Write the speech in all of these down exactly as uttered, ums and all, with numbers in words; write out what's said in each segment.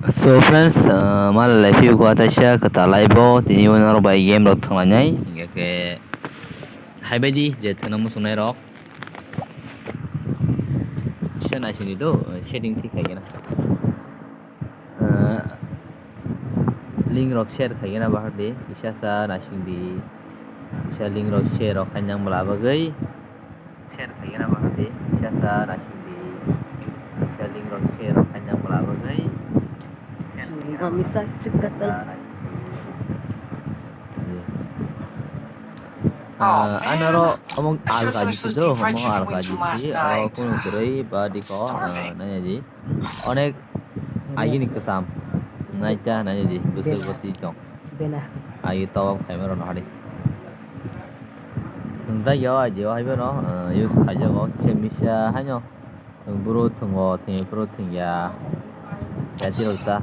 So friends, uh, malai phiyok kha taisa kwtal live o tini o norok bai game rok thwnglainai, hingkhe khe haibaidi je thwngna muchungnai rok kisa naisingdi do, setting thik khai gana. Uh, link rok share khai gana bahar di, kisa sa naisingdi, kisa link rok share rok khai nang bwla bagwi. Share khaina bahar di, sasa rasing di. Selling rok share khaina bwla bagwi. Misa chikatan. Ah, anaro omo alka jisi do, omo alka jisi, aro kunu kwrwi ba diko, ah, nanya di. Onek agini kwcham. Naita nanya di, bwswk bwtwi tong. Bena. Agi tawam khaima rwno hari. Thwngjak ya o I D o haiphano, uh, use khaijago. Khe misa haino thwng buro thwngo, thwngya phuru thwngya. Yati rok ta.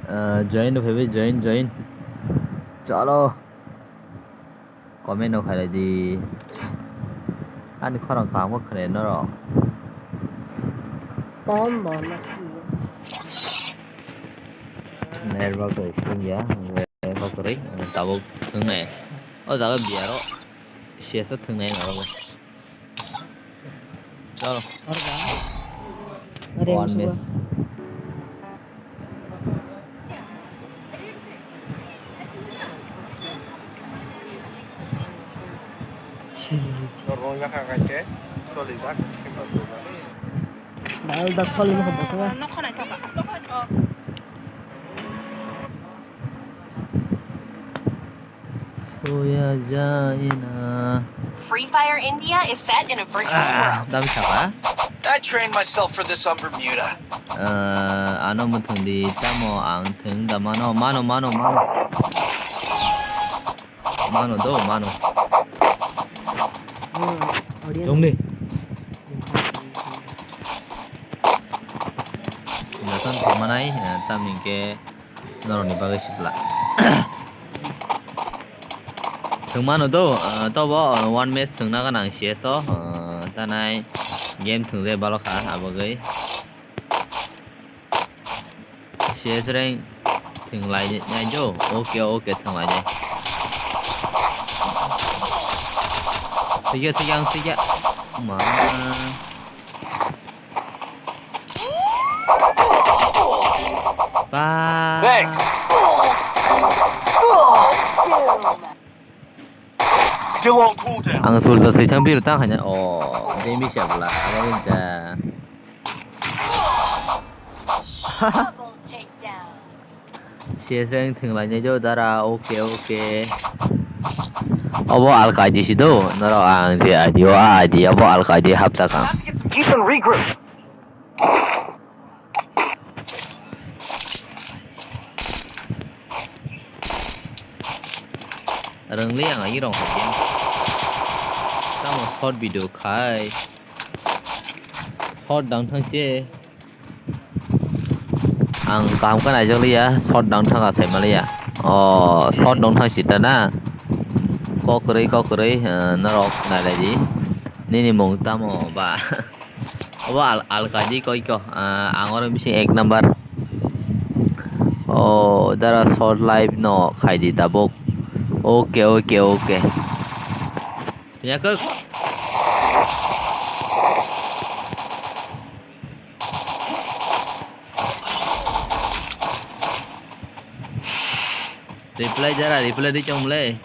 Uh, join rw phaibai, join, join. Chalo. Comment no khailai di. Ani khorang kaham khe khwnai norok. Kom bo no. Network bai sing ya. Network kwrwi. Tabuk thwngnai. O jaga biyaro. Siyasa thwngnai norok. Chalo. One miss. Soya jaina. Free Fire India is set in a virtual world. Dam saka. I trained myself for this on Bermuda. Ah, ano muthung di tamo ang thung da mano, mano, mano, mano. Mano do, mano. Jong ni. Jatan manai, eh, tamni ke Norokni bagwi sibla. Thwngmano do, ah, tobo, ah, one match thwngna gana ang C S o, ah, tanai game thwngjai balokha, abagwi. C S rank thwnglai nai do, okay, okay, thwnglai nai. Thwikya, thwikya, ang thwikya. Ma. Ba. Thanks. Still on cooldown. Ang sulsa sai thang biru tang hanya. Oh, demi siya bula. Abo winta. Double takedown. C S rank thwnglainai do dara, okay, okay. Obo alka I D si do, norok ang je I D o, a I D obo alka I D hapta kang. About to get some people regroup. Rwngli ang agi rong hai. Tamo short video khai. Short dang thang se. Ang kaham khe naijakliya, short dang thang asai maliya. O, short dang thang sita na. Kok kwrwi, kok kwrwi, eh, norok nailai di. Nini mung tamo ba? Obo al-, alka di koi ko. Ah, ang oro bising ek number. O, dara short live no khai di tabuk. Okay, okay, okay. Yakuk. Reply jara, reply di chong le.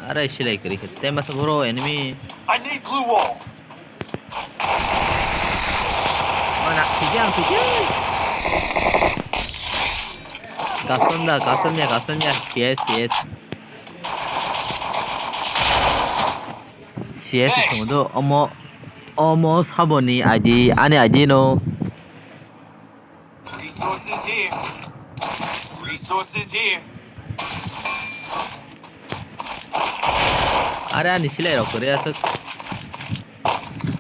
Are silai kiri kiri. Tem masa bro enemy. I need glue wall. Mana, sige ang sige. Custom da, custom ya, custom ya. Yes, yes. C S thung do, omo, omo saboni I D, ani I D no. Resources here. Resources here. Are ani silai rok kwrwi aswk.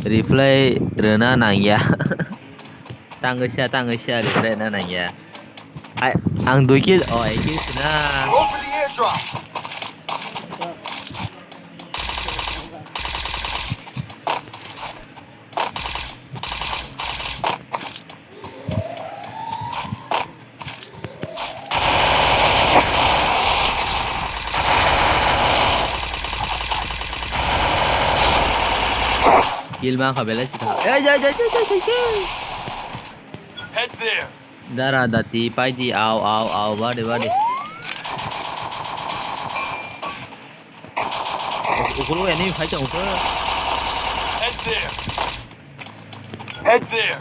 Reply rwna nangya. Tangwi sa, tangwi sa, ri re na nang ya. Ai, ang dui kill, oh, ek kill sina. Go for the airdrop. Kill ma kha belai sita. Ei, ei, ei, ei, ei, ei, ei. Head there. Dara dati pai di, au, au, au, bari, bari. Ukulu enemy phai tong khe. Head there. Head there.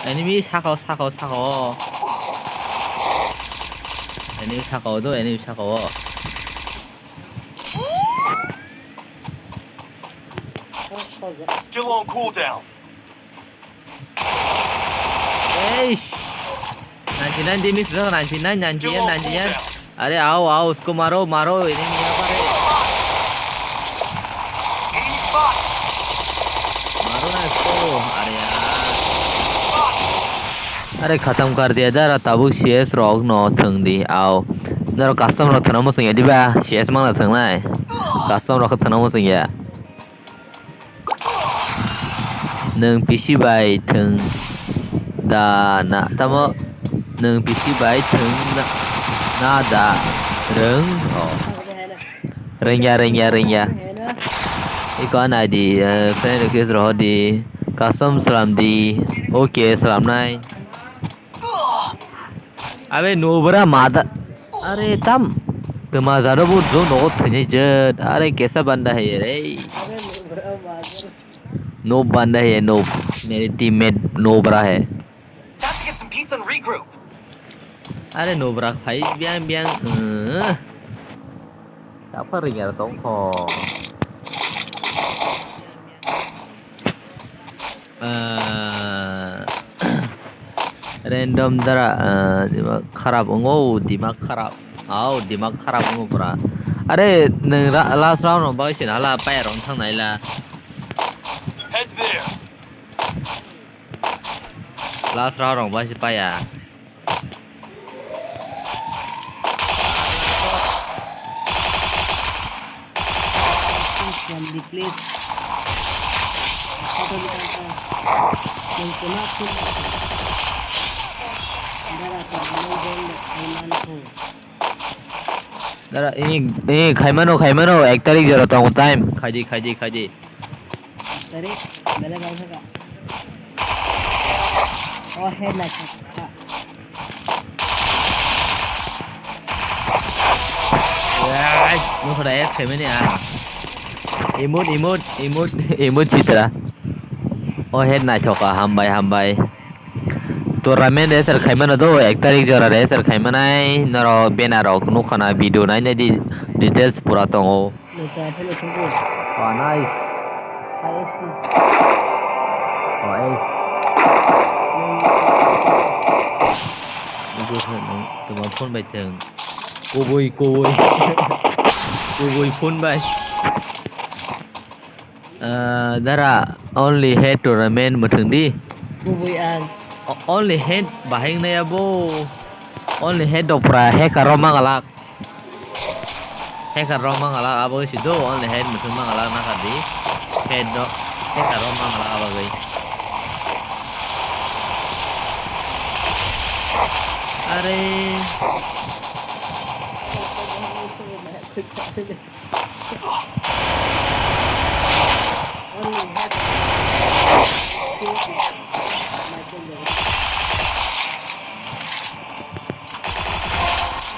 Enemy saka o, saka o, saka o. Enemy saka o do, enemy saka o. Still on cooldown. Eish. Ninety nine damage rok, ninety nine, ninety eight, ninety eight. Are, ao, ao, usko maro, maro, enemy yaar. Maro na isko, are yaar. Are, khatam kar diya dara, tabuk C S rok no thwng di, ao. Norok custom rok thwngna muchung ya diba, C S mang na thwngnai. Custom rok thwngna muchung ya. Nwng P C bai thwng da na, tamo nwng P C bai thwng na, na da rwng? Oh. Rwngya, rwngya, rwngya. Iko ani I D, eh, friend request rohor di. Custom slam di. Okay, slamnai. Abe nobra mada. Are tam. Tuma jaro bu jo nogo thini jet. Are kesa banda hai re. No banda hai no. Mere teammate nobra hai. Time to get some pizza and regroup. Are nobra phai biang biang. Eh. Tapa ringar tong kho. Ah, random dara, ah, dimak kharap wngo, dimak kharap. Au, dimak kharap wngo pura. Are, nwng ra-, last round rok bai se hala paya rok thang nai la. Head there. Last round rok bai se paya. Dara, eh, eh, khaimano, khaimano, ek tarik jora tongo time. Khaidi, khaidi, khaidi. Tari, belai bangsa ka. Oh, head na ka. Ai, nukho da, es khaimani ah. Emote, emote, emote, emote sitra. Oh, head naithoka, hambai, hambai. Tournament register khaimano do, ek tarik jora register khaimanai, norok banner rok nukha na, video nainai di, details pura tongo. Nokha phano thangkhe. Oh, nice. Hai S C. Oh, ace. Nokha phano tuma phone bai thang. Kubui, kubui. Kubui phone bai. Ah, dara, only head to remain mwthang di. Kubui ang. O-, only head bahai nai abo. Only head dopra hacker rok mangalak. Hacker rok mangalak abo si do, only head muthung mangalak na kadi. Head do, hacker rok mangalak abo gai. Are.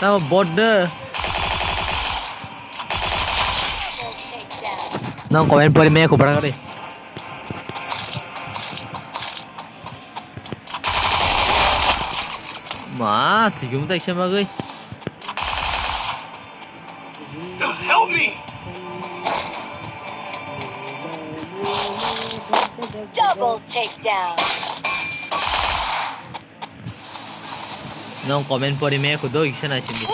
Tamo bot de. Nang comment pori me ko barang kali. Ma, thigum tai se magui. Help me! Double takedown. Nong comment pori me kudoi kisa nai simi.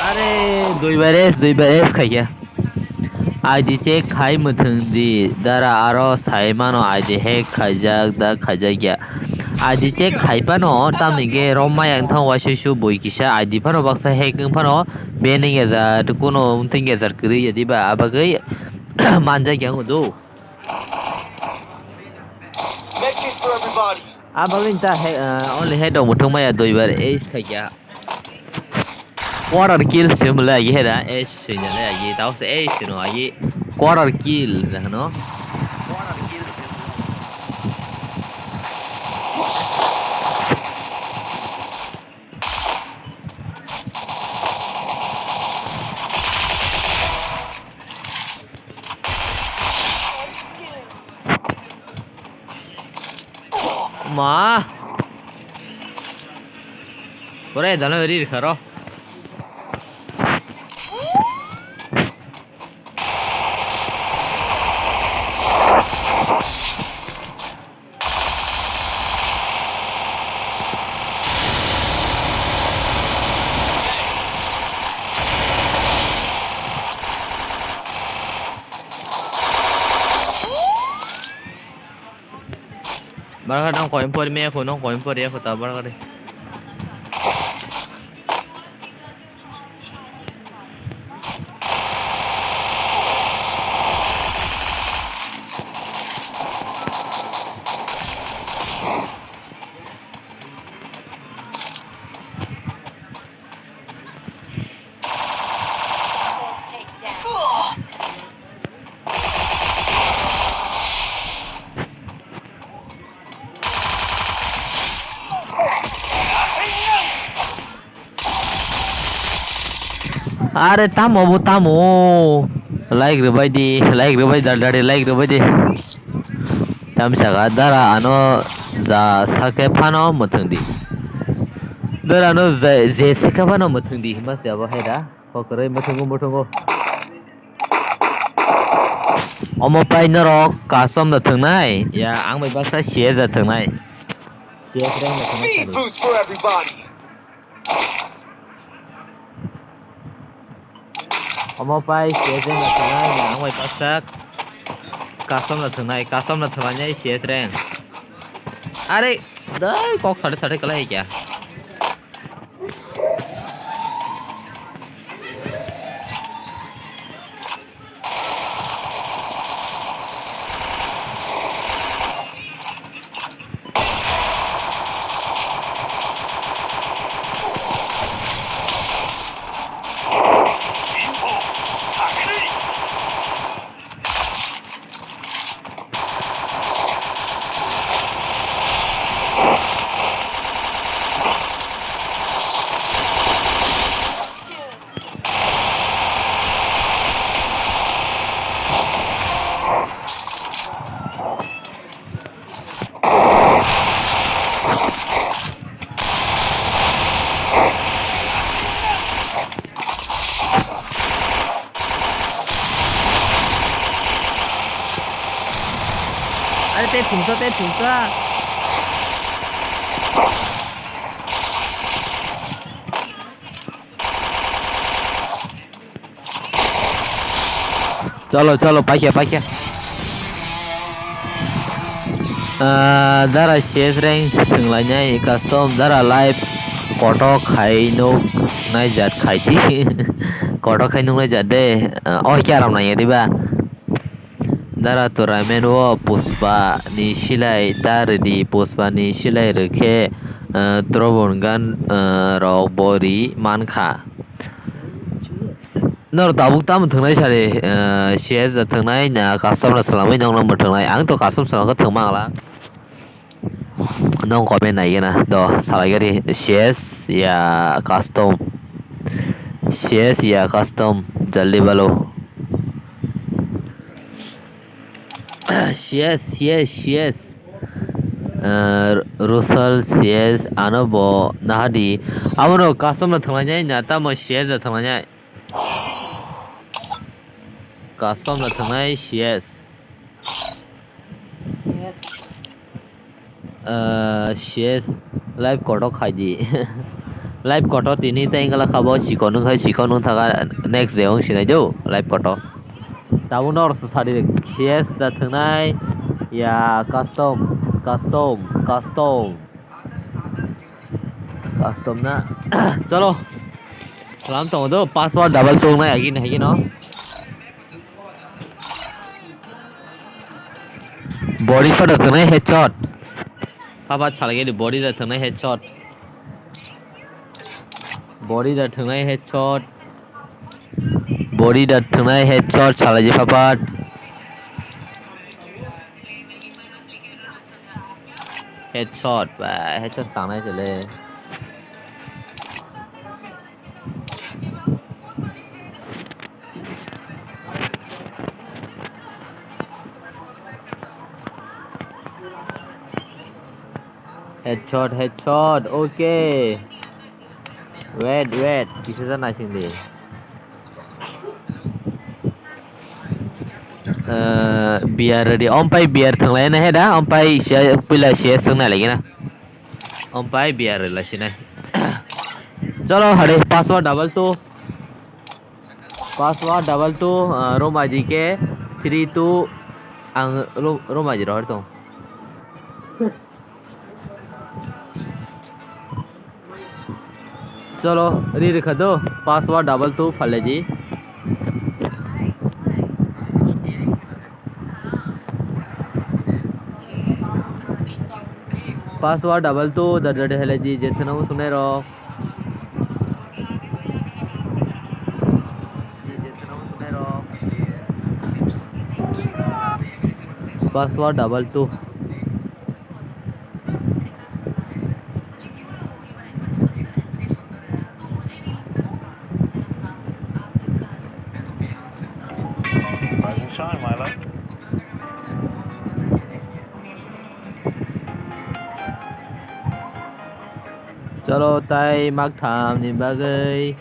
Are, dui bar S, dui bar S khaikya. I D check khai mwthwng di, dara aro sai mano I D hack khaijak da khaijak ya. I D check khai phano, tamni ge rom maya wngthang waisuisu bui kisa I D phano baksa hack wng phano, be neng ejar kuno wngthang ejar kwrwi ya diba, abagwi manjak ya wngdo. Make it for everybody. Abagwi ta he, uh, only head of muthung maya dui bar ace khaikya. Quarter kill se mole agi hera, ace se nyale agi, tao se ace no agi, quarter kill da no. Ma. Pore dano ri kharo. Barkha nang koin pori me ko nang koin pori ko ta barkha de. Are tamo bo tamo. Like rwbai di, like rwbai dal dal like rwbai di. Tam saka dara ano ja sake phano mwthwng di. Dara ano je, je sake phano mwthwng di. Mas ya bo hai da. Kokroi mwthwngo mwthwngo. Omo pai norok custom da thwngnai. Ya ang bai baksa C S da thwngnai. C S rang da thwngnai. Speed boost for everybody. Omo pai C S rang da thwngnai. Ya ang bai baksa custom da thwngnai. Custom da thwngnai C S rang. Are dai kok sare sare kalai kya. Are tei thungsa, tei thungsa. Chalo, chalo, paikha, paikha. Ah, dara C S rank thwnglainai custom, dara live kotor khai nuk naijak khai di. Kotor khai nuk naijak de. Ah, oh, khe aram nai diba? Dara tournament o Pushpa ni silai ta rwdi, Pushpa ni silai rwkhe, ah, Trobon gan, ah, rok bo ri mankha. Nor tabuk tamo thwngnai sari, eh, C S da thwngnai na custom rok swlamwi nokno mwthwngnai. Ang to custom swlamkhe thwngma ngla. Nong comment naigena do salai gari C S ya custom. C S ya custom jaldi balo. C S, C S, C S. Eh, Rusal C S ano bo nahadi. Abono custom no thwnglainai na tamo C S da thwnglainai. Custom da thwngnai C S. Ah, C S live kotor khai di. Live kotor tini tei wngla kha bo sikon wngkha sikon wngthaga next day wng sinai do live kotor. Tabuk nor sadi C S da thwngnai ya custom custom custom. Custom na. Cholo. Salam tongo do, password double two nai agin agin no. Body shot da thwngnai headshot. Papa chalai di body da thwngnai headshot. Body da thwngnai headshot. Body da thwngnai headshot chalai di papa. Headshot ba, headshot tangnai se le. Headshot, headshot, okay. Wait, wait, kisa ja naising di. Eh, beer ready. Ompai beer thwnglai na he da, ompai sia, pila sia swng nai lagi na. Ompai beer rela sinai. Cholo, hare, password double two. Password double two, ah, room I D ke three two, ang room, room I D rohor tong. Cholo, ri rikha do, password double two phalai di. Password double two, dar dar helai di, je thwna musunai rok. Password double two. Cholo, tai mak tham ni bagwi.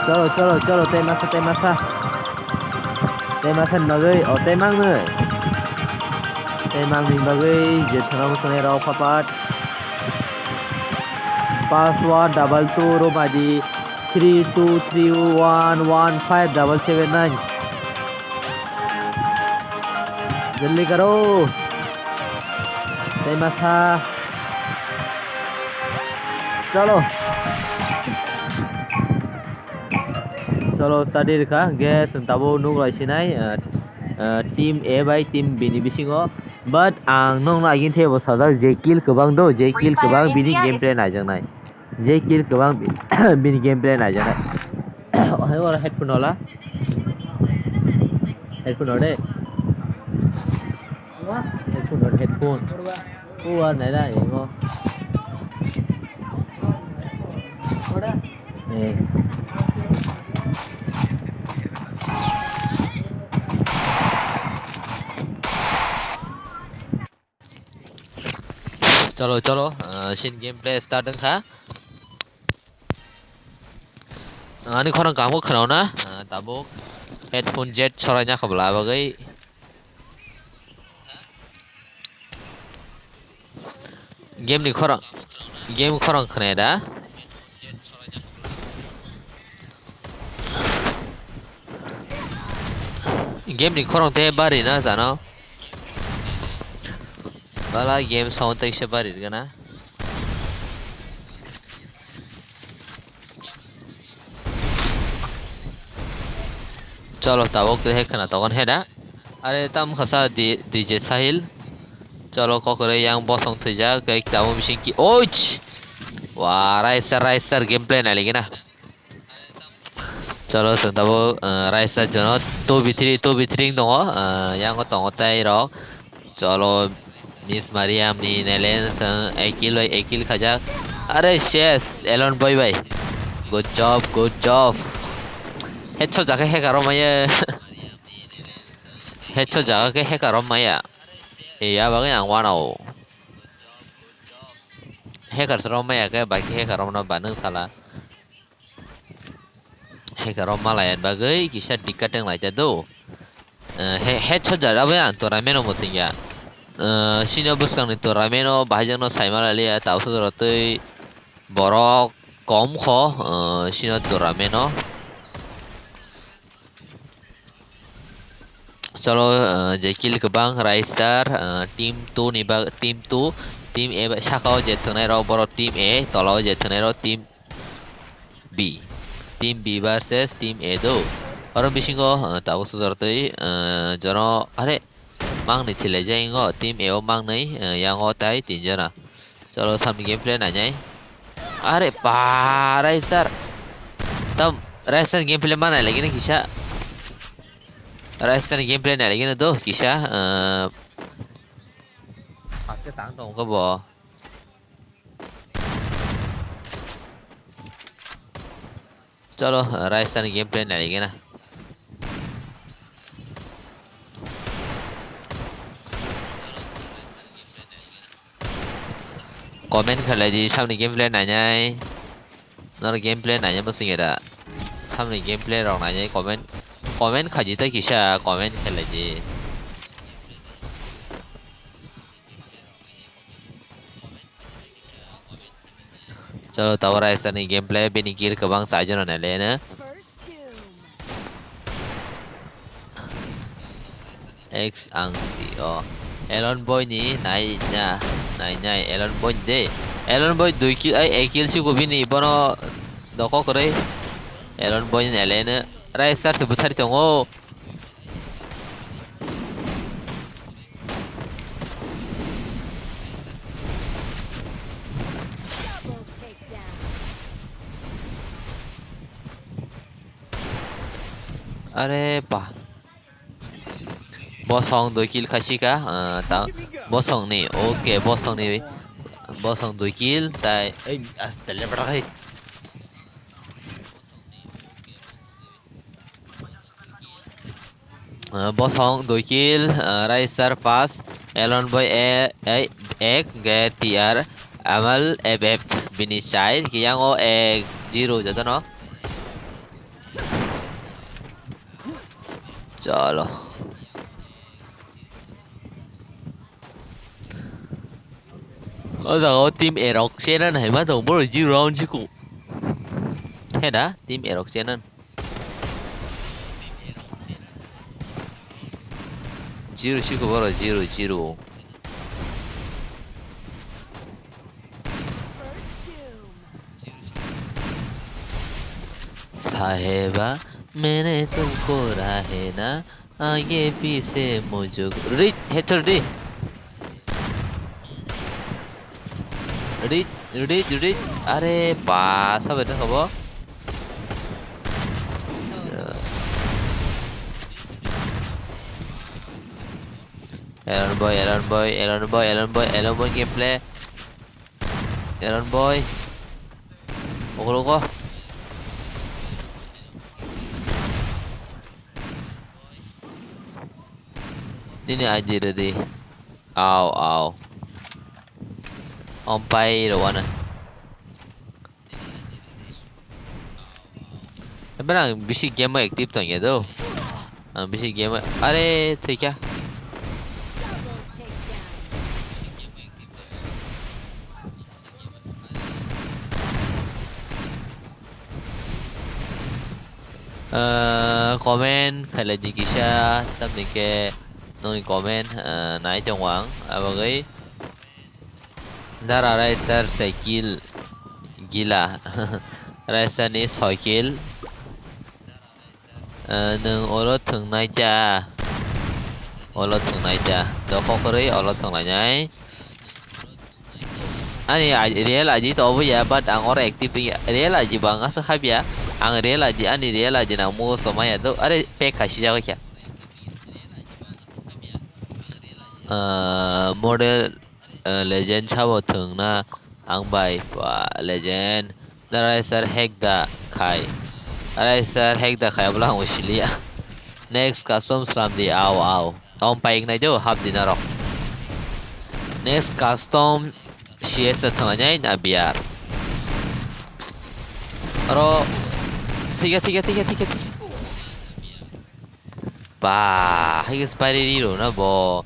Cholo, cholo, cholo, tei masa, tei masa. Tei masa ni bagwi, o, tei mangni. Tei mangni bagwi, je thwna musunai rok phapat. Password double two room I D three two three one one five double seven nine. Jaldi karo. Tei masa. Cholo. Cholo, study rikha. Ge, chwng tabuk nuk lai sinai, ah, ah, team A bai team B ni bisingo. But ang nokno agini thebo sajak je kill kwbang do, je kill kwbang bini gameplay naijaknai. Je kill kwbang bi-, bini gameplay naijaknai. Ohai oro headphone wala. Headphone ore. Headphone ore, headphone. O ar naira yango. Eh. Cholo, cholo, ah, sin gameplay start wngkha. Ani khorang kaham khe khwnao na, ah, tabuk headphone jack soraina khe bwla bagwi. Game ni khorang, game khorang khwnaya da? Game ni khorang tei bari na jano? Bala game sound tei se bari gana. Cholo, tabuk tei khwna tongo he da. Are tam khasa D-, D J Sahil. Cholo, kokore yang bosong thwijak, tei tabuk bising ki, oich! Wa, Raistar, Raistar gameplay nai lagi na. Cholo, chwng tabuk, uh, Raistar jono two v three, two v three wng tongo, uh, yango tongo tei rok. Cholo, Miss Mariam ni nelen sang ekil bai ekil khajak. Are ses, Elon boy bai. Good job, good job. Headshot jaga hacker rok maya. Headshot jaga ke hacker rok maya. E ya bagwi ang wanao. Hacker rok maya ke bai ke hacker rok no ba nung sala. Hacker rok malai bagwi kisa dikka teng lai ta do. Eh, he-, headshot jara bai ang tournament o muchung ya. Eh, sini bwskang ni tournament o bahai jang no sai malai liya, tausa jora twi borok kom kho, eh, sini tournament o. Cholo, eh, je kill kwbang Raisar, eh, team two ni bag, team two, team A ba-, saka o je thwngnai rok borok team A, tola o je thwngnai rok team B. Team B versus Team A do. Oro bisingo, uh, tabuk sojor twi, uh, jono, are, mangni thilai jai wngo. Team A o mangni, uh, yango tai tin jona. Cholo, samni gameplay nainai. Are, pa, Raisar. Tam, Raisar gameplay ma nailai gini kisa. Raisar gameplay nailai gini do, kisa, uh, pakke tang tong khe bo. Cholo, Raisar ni gameplay nai gana. Comment khalai di, samni gameplay nainai. Nor gameplay nainai bo singera. Samni gameplay rok nainai comment, comment khaji ta kisa comment khalai di. Chalo, tabuk Raisar ni gameplay, bini kill kwbang, chaijon no nailai no. X ang si o. Elon Boy ni nai na, nai nai, Elon Boy ni de. Elon Boy dui kill, ai, ek kill si ko bini, bono doko kwrwi. Elon Boy ni nailai no. Raisar se bwthari tongo. Are pa. Bosong dui kill khaisika, ah, ta, bosong ni, okay, bosong ni, bosong dui kill, tai, ei, aste le bra hai. Ah, bosong dui kill, ah, Raisar pas, Elon Boy e, e, ek, ge T R, Amal F F, bini chai, kiyango ek zero jotono. Chalo. O jaga o team A rok chena hai ma tong, boro zero round siko. He da, team A rok chena. Zero siko boro, zero, zero. Saheba, mere tumko rahe na, age piche mujug. Reach, headshot di. Reach, reach, reach. Are, pa, sabai ta khabo. Elon Boy, Elon Boy, Elon Boy, Elon Boy, Elon Boy gameplay. Elon Boy. Ogo, ogo. Nini I D ready. Au, au. Ompai rwana. Ebe ang bisi game o active tongya do. Ang bisi game o, are, thwikha. Ah, comment khailai di kisa, tamni khe nongni comment, ah, nai tongo ang, abagwi. Dara Raisar cycle gila. Raisar ni cycle. Eh, nwng olo thwngnai ta. Olo thwngnai ta. Doko kwrwi olo thwnglainai. Ani I-, real I D to obo ya, but ang oro active wngya. Real I D bo ang aswk habya. Ang real I D, ani real I D nang mugo somaya do. Are pack khai sijak kha. Eh, model, eh, legend sabo thwngna ang bai, ba, legend. Dara Raisar hack da khai. Arai sir, hack da khaya bwla ang siliya. Next custom slam di, au, au. Om paik nai do, hap di narok. Next custom C S a thanglainai na B R. Aro, thiga, thiga, thiga, thiga, thiga. Ba, hai khe spider hero na bo.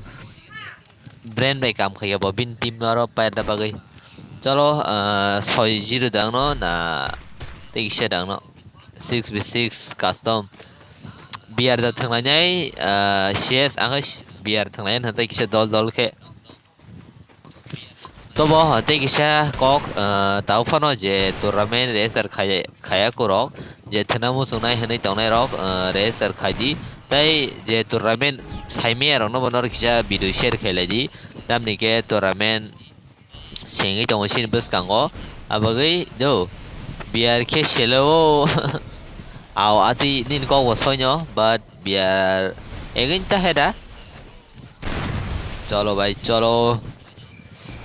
Brain bai kam khaiya bo, bini team no aro pair da bagwi. Cholo, ah, soi zero dang no na tei kisa dang no. Six v six custom. B R da thanglainai, ah, C S ang khe B R thanglainai tei kisa dol dol khe. Tobo tei kisa kok, ah, tau phano je tournament register khai khaya kurok, je thwna muchungnai hwnwi tongnairok, ah, register khai di. Tei je tournament saimaya rokno bo norok kisa video share khailai di. Tamni khe tournament sengwi tongo chini bwskango. Abagwi do B R khe selo. Au ati nini kok bo soino, but B R egin ta heda. Cholo bai, cholo.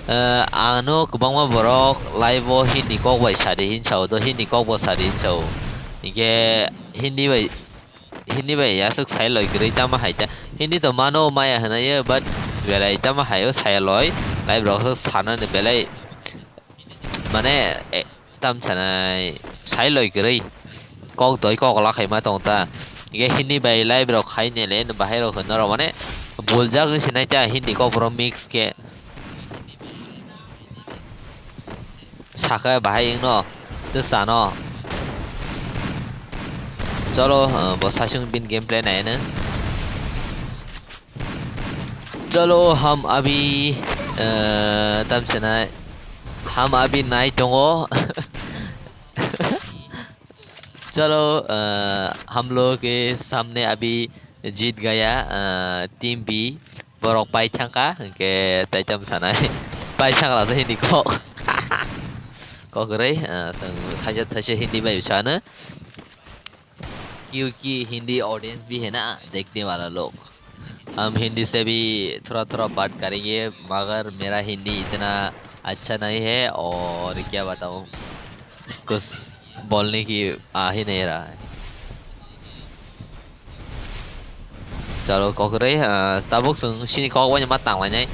Eh, ano kwbangma borok live o Hindi kok bai sadi hinsao, do Hindi kok bo sadi hinsao. Hinkhe Hindi bai, Hindi bai aswk sai loi kwrwi tamo hai ta. Hindi to mano maya hwnwi, but belai tamo hai o saya loi. Live rok sanani belai mane, eh, tam sanai sai loi kwrwi. Kok doi kok la khaima tong ta. Ge Hindi bai live rok khai nele bahai rok hwnna rok mane buljak wng sinai ta Hindi kok borok mix khe. Saka bahai wngno tei sano. Cholo, eh, bo sasung bin gameplay naino. Cholo, hum abhi, eh, tam sanai. Hum abhi nai tongo. Cholo, eh, hum log ke samne abhi jeet gaya, eh, team B. Borok pai thangka, hwnkhe taitam sanai. Pai thangla se Hindi kok. Kok kwrwi, eh, chwng thaisa thaisa Hindi bai sano. क्योंकि हिंदी ऑडियंस भी है ना, देखने वाला लोग। हम हिंदी से भी थोड़ा थोड़ा बात करेंगे, मगर मेरा हिंदी इतना अच्छा नहीं है और क्या बताऊँ, कुछ बोलने की आ ही नहीं रहा है। Chalo, kok kwrwi, ah, tabuk chwng chini kok bai ma tanglainai.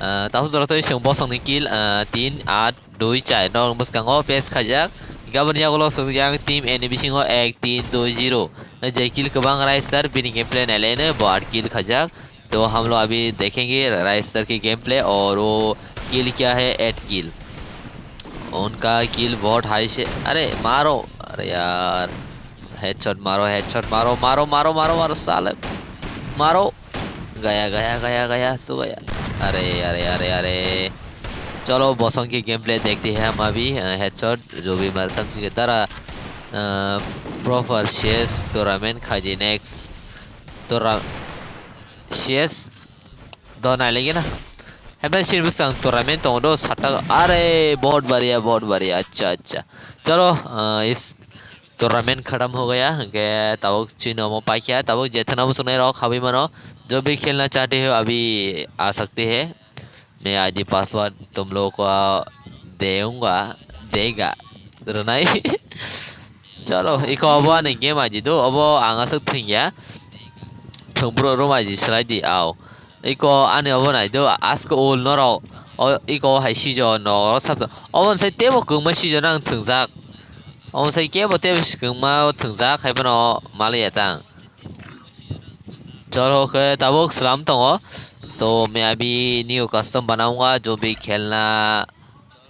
Ah, tabuk jora twi chwng bosongni kill, ah, tin, aat, dui, char no bwskango paste khaijak. Gaboni yagulo chwng yang team N bisingo ek, tin, dui, zero. Je kill kwbang Riser bini gameplay nailaino bo aat kill khaijak. तो हम लोग अभी देखेंगे राइसर की game play और वो किल क्या है, एट किल। उनका किल बहुत हाई से, अरे मारो, अरे यार, हेडशॉट मारो, हेडशॉट मारो, मारो, मारो, मारो, मारो, साले, मारो। गया, गया, गया, गया, सो गया। अरे, अरे, अरे, अरे। चलो, बॉसों की गेम प्ले देखते हैं हम अभी। अ, हेडशॉट जो भी मारता है, उसके तरह, अ, प्रॉपर शेष टूर्नामेंट खाई next. Tora-, C S do nai lagi na. Hemai sini bwsang tournament tongo do sata. Are, bahut bariya, bahut bariya. Acha, acha. Chalo, ah, is tournament khatam ho gaya. Hwnkhe tabuk chini omo paikha, tabuk jethana bwswk nai rok habwi mano. Jo bhi khelna chahte ho, abhi aa sakte hai. मैं ID password तुम लोगों को देऊंगा, देगा, rwnai. Chalo, iko obo ani game I D do, obo ang aswk thwngya. Thwngphuru room I D swlai di, au. Iko ani obo nai do, asko ul norok. O, iko hai sijo norok sabdo. Obo sai tebo kwngma sijo nang thwngjak. Obo sai kebo tebo kwngma thwngjak, hai bono maliya tang. Chalo khe tabuk slam tongo. तो मैं अभी new custom बनाऊंगा, जो भी खेलना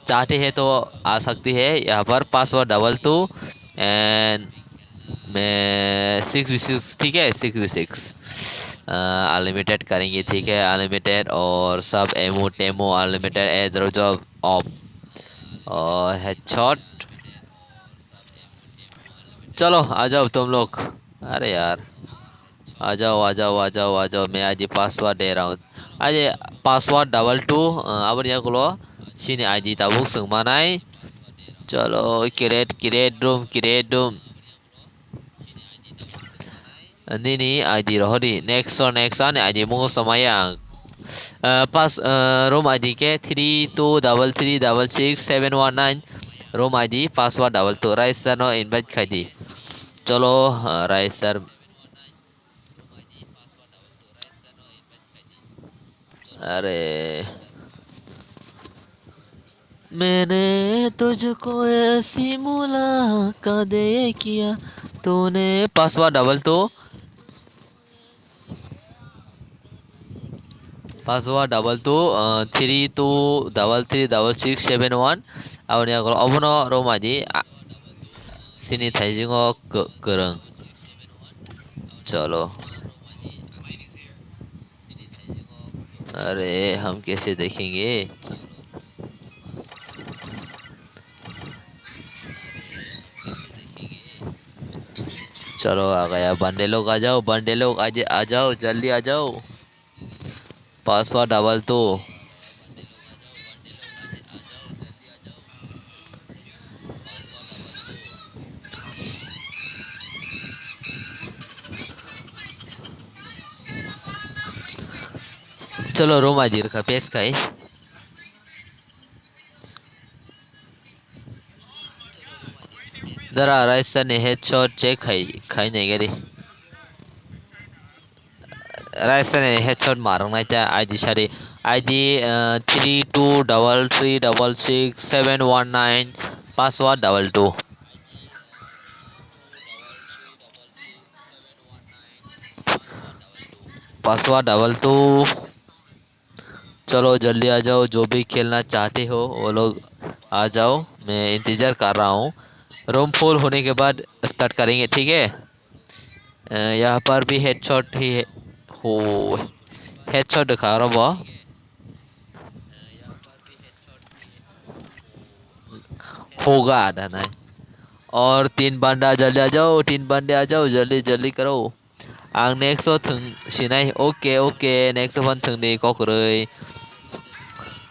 चाहते हैं तो आ सकती है। यहाँ पर पासवर्ड डबल टू एंड मैं सिक्स वी सिक्स, ठीक है, सिक्स वी सिक्स। अनलिमिटेड करेंगे, ठीक है, अनलिमिटेड और सब एमओ टेमो अनलिमिटेड, एयर ड्रॉप ऑफ और हेडशॉट। चलो, आ जाओ तुम लोग। अरे यार, आ जाओ, आ जाओ, आ जाओ, आ जाओ, मैं आईडी पासवर्ड दे रहा हूँ। ID password double two, a, aboni yagulo chini I D tabuk swng manai. Chalo, create, create room, create room. Nini I D rohori, next o, next ani I D mungo somaya ang. Uh, pas, uh, room I D ke three two double three double six seven one nine. Room I D, password double two. Raisa no invite khai di. Cholo, ah, Raisar. Are. Maine tujhko aisi mulaqat de ye kiya, tune password double two. Password double two, uh, three two double three double six seven one. Aboni agor obono romadi, ah, sini thaisingo kw-, kwrwng. Cholo. Are, hum kaise dekhenge? Chalo, aa gaya, bande log aa jao, bande log aa ja-, aa jao, jaldi aa jao. Password double two. Chalo, room aa jirkha, pes khai. Dara, Raisa ni headshot check khai, khai nai gari. Raisa ni headshot marang nai ta I D sari. I D, uh, three two double three double six seven one nine, password double two. Password double two. चलो जल्दी आ जाओ, जो भी खेलना चाहते हो वो लोग आ जाओ, मैं इंतज़ार कर रहा हूँ। रूम फुल होने के बाद स्टार्ट करेंगे, ठीक है? अ, यहाँ पर भी हेडशॉट ही है। हो, हेडशॉट दिखा रहा वो। होगा आधा नहीं। और तीन बंदा जल्दी आ जाओ, तीन बंदे आ जाओ, जल्दी जल्दी करो। Ang next o thwng sinai. Oke, oke, next o phan thwng di, kok kwrwi.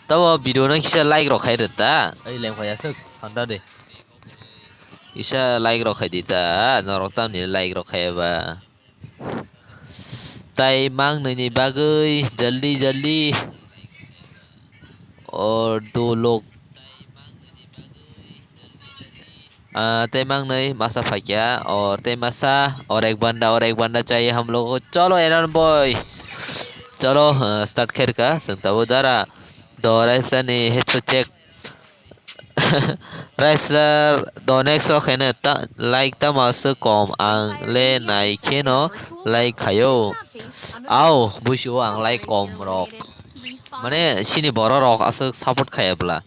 Tabo video no kisa like rok khai rwta. Ai lem khai aswk, sanda de. Kisa like rok khai di ta. Norok tamni like rok khai ba. Tai mang nini bagwi, jaldi, jaldi. Or do lok. Ah, tei mangnwi masa phaikya, or tei masa, or ek banda, or ek banda chahiye hum logo ko. Chalo, Aaron boy. Chalo, ah, start khairka, chwng tabuk dara. Do Raisa ni headshot check. Raisa do next o khaina ta, like tamo aswk kom, ang le nai kheno like khaio. Au, buisio ang like kom rok. Mane, sini borok rok aswk support khaiya bwla.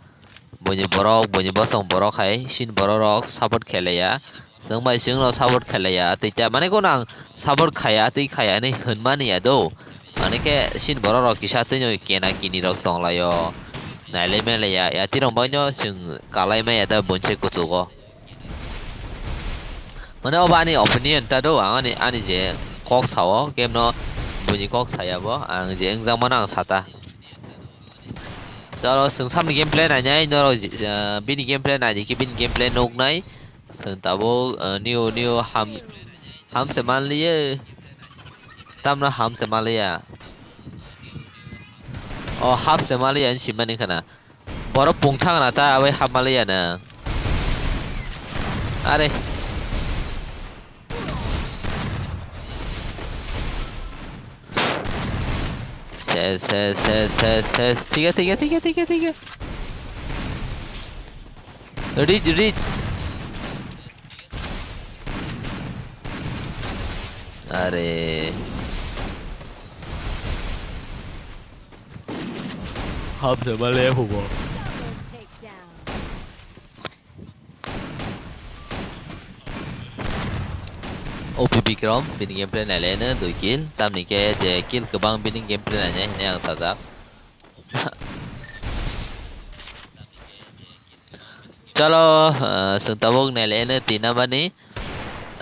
Buini borok, buini bosong borok hai, sini borok rok support khailaiya. Chwng bai chwng no support khailaiya, tei ta mane kono ang support khaiya, tei khaiya hinwi hwnmani ya do. Mane khe sini borok rok kisa tei no kena kini rok tonglaio. Nailai mailaiya, ya tei rok bai no chwng kalai maya da bonse kuchugo. Mane obo ani opinion ta do, ang ani, ani je kok sao, game no buini kok saya bo, ang je wngjakmano ang sata. Chalo, chwng samni gameplay nainai, norok, ah, bini gameplay naidi khe bini gameplay nuknai. Chwng tabuk, ah, new, new ham, ham se manliya. Tamno ham se manliya. O, ham se manliya hinwi simani khana. Borok pungthang na ta, abai ham manliya na. Are. Ses, ses, ses, ses, ses. Tiga, tiga, tiga, tiga, tiga. Reach, reach. Are. Hap se bale hubo. O P Bikram, bini gameplay naileno dui kill, tamni khe je kill kwbang bini gameplay nainai hinwi ang sajak. Chalo, ah, chwng tabuk naileno tinamani.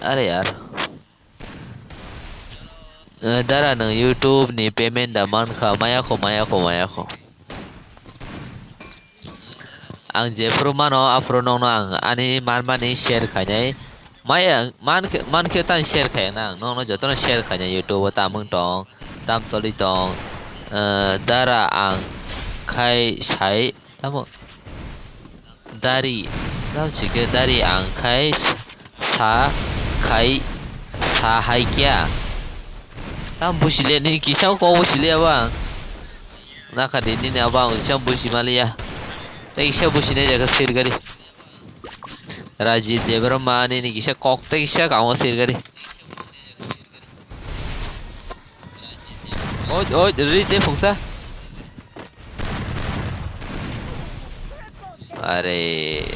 Are yaar. Eh, dara, nwng YouTube ni payment da mankha, maya kho, maya kho, maya kho. Ang jephru mano, aphuru nokno ang ani manmani share khainai. Maya, man khe, man khe tang share khaina ang nokno jotono share khainai, YouTube o tamung tong, tam choli tong. Eh, dara ang khai sai tamo. Dari, tamo si khe dari ang khai sa khai sa hai kya. Tam busi le, nini kisa kok busi le abo ang. Nakha di nini abo ang kisa busi maliya. Tei kisa busi nai jaga sir gari. Rajit Debbarma nini kisa kok tei kisa kamo sir gari. Oi, oi, ri de phungsa. Are.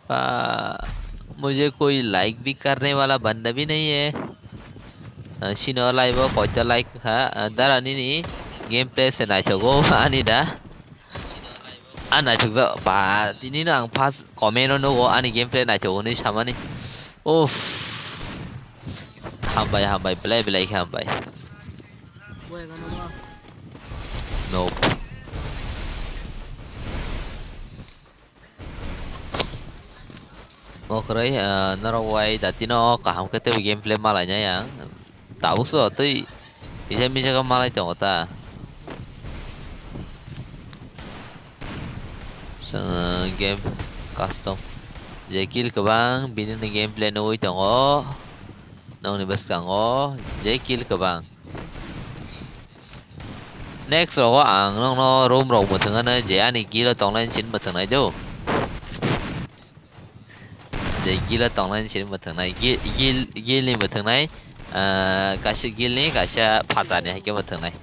आ, मुझे कोई लाइक भी करने वाला बंदा भी नहीं है। आ, sino live o koita like kha, uh, dara nini gameplay se naithogo ani da. A naithokjak ba, tini no ang first comment o nugo ani gameplay naithok hwnwi samani. Uff. Hambai, hambai, belai, belai khe hambai. Nope. Okroi, ah, norok bai datino kaham khe teibo gameplay malainai ang. Tabuk so twi kisa misa khe malai tongo ta. Chwng game custom. Je kill kwbang bini ni gameplay nugwi tongo. Nokni bwskango je kill kwbang. Next rogo ang nokno room rok mwthang ano je ani guild o tongnai sini mwthang nai do. Je guild o tongnai sini mwthang nai. Guild, guild, guild ni mwthang nai. Ah, kaisa guild ni kaisa phatar ni hai khe mwthang nai.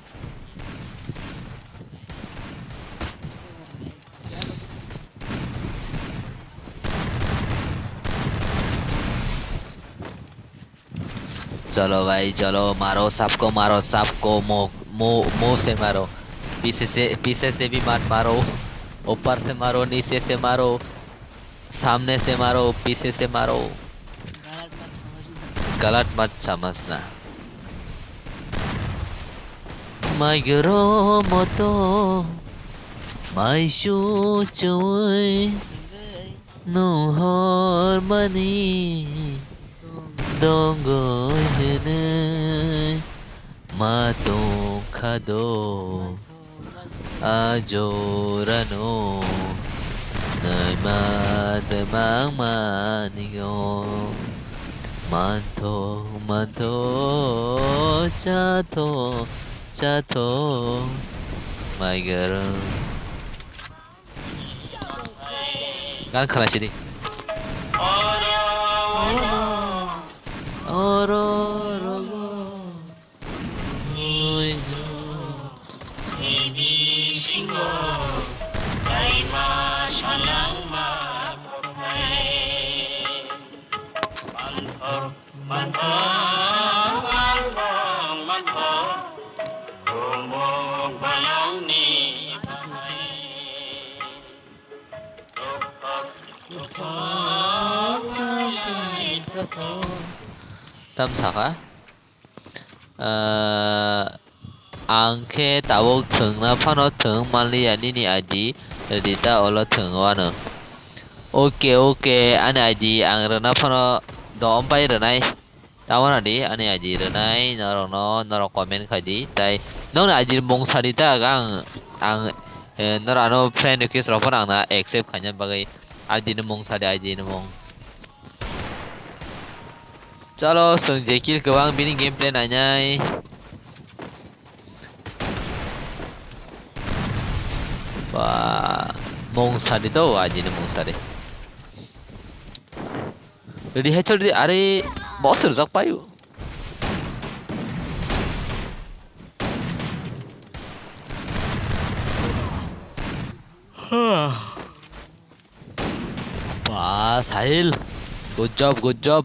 चलो भाई चलो, मारो सबको, मारो सबको, मुंह, मुंह, मुंह से मारो, पीछे से, पीछे से भी मत मारो, ऊपर से मारो, नीचे से मारो, सामने से मारो, पीछे से मारो। गलत मत समझना। Mai goro moto, mai su chui. Nung hormani dongoi hwnwi ma tongkha do a jorano, naima twmang manio. Mantho, mantho, chatho, chatho, mai goro. Gan khana sidi. Oro rogo. Tam saka? Ah, ang khe tabuk thwngna phano thwng manliya nini I D Rita olo thwng wano. Oke, oke, ani I D ang rwna phano dom pai rwnai. Tamo nadi ani I D rwnai norokno, norok comment khai di. Tai nokni I D ni mung sadi ta ang, ang, eh, norok ano friend request rok phano ang na accept khaina bagwi I D ni mung sadi, I D ni mung. Chalo, chwng je kill kwbang bini gameplay nainai. Ba, mung sadi to, I D ni mung sadi. Ready hai chal di, are, boss rwjak paio. Ba, Sahil. Good job, good job.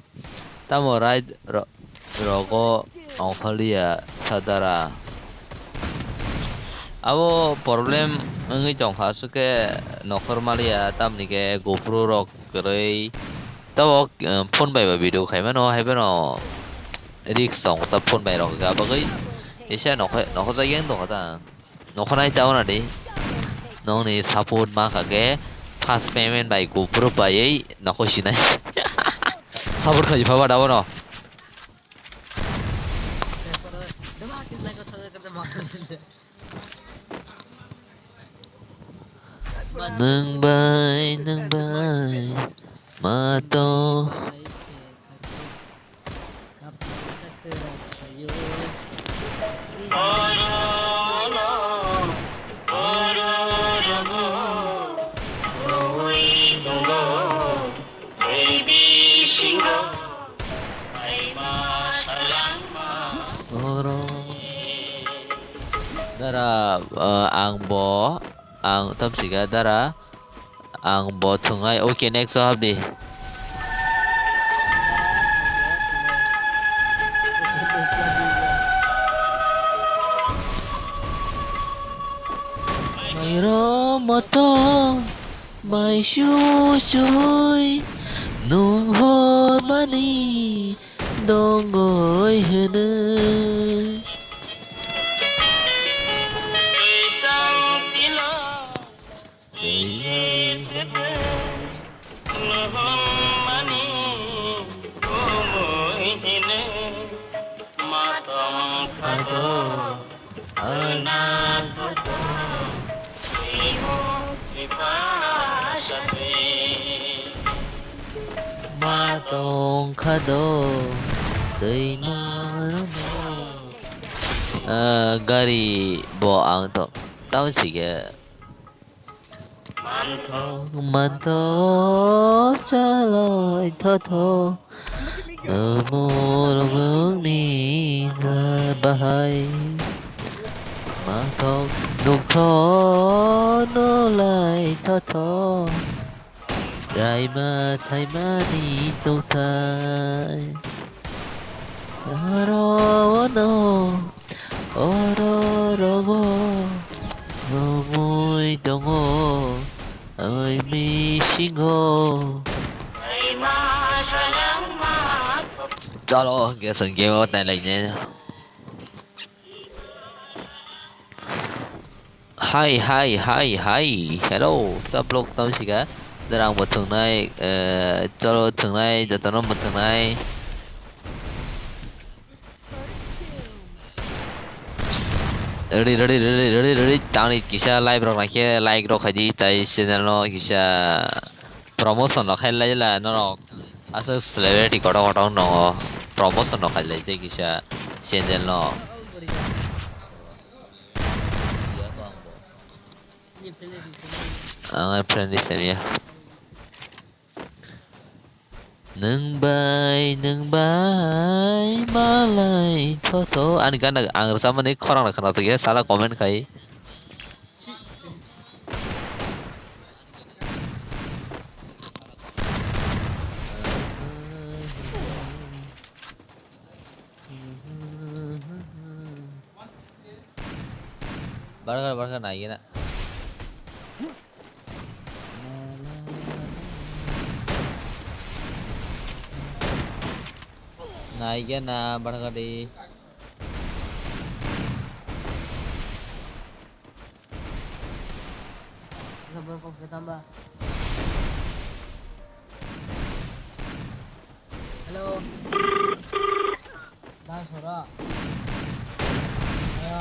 Tamo raid ro-, rogo ongkhorliya sadara. Abo problem wngwi tongkha, aswk khe nokhor maliya, tamni khe gopro rok kwrwi. Tabok, eh, phone bai ba video khaimano, haiphano risk tongo ta phone bai rok hwnkhe, abagwi kisa nokho-, nokhorjagwi wng tongkha ta. Nokhornai ta wana di. Nokni support ma kha khe first payment bai gopro baiwi nokho sinai. Support khaji phaba da bono. Dama kis like aur subscribe kar de, maaf kar de. Nwng bai, nwng bai, ma tong. Oro. Dara, uh, ang bo, ang tamsika dara, ang bo thwngnai. Okay, next o habdi. Mairo moto. Mai su sui nung hormani dongoi hwnwi. Ma tong kha do twi ma rwno. Ah, gari bo ang to tamo sike. Manthok, manthok, chalai thotho. Omo romokni bahai. Manthok, nukthok, nolai thotho. Raima saimani nukthai. Aro ono. Oro rogo romwi tongo, ai misingo. Chalo, hwnkhe chwng game o nailai nai. Hai, hai, hai, hai. Hello, sa vlog tamo sika. Darang bo thwngnai, eh, chalo thwngnai, jotono bo thwngnai. Ready, ready, ready, ready, ready. Tangni kisa live rok naikhe like rok khaidi, tai channel no kisa promotion rok khai lai la norok. Aswk celebrity kotor kotor no promotion rok khai lai tei kisa channel no. Ang friend list ya. Nwng bai, nwng bai, malai, tho, tho. Ani gana ang rwchapmani khorang rok khwnathok ya, sala comment khai. Barkar, barkar, naigena. Naigena, barkar di. Hello. Dai sora. Ya.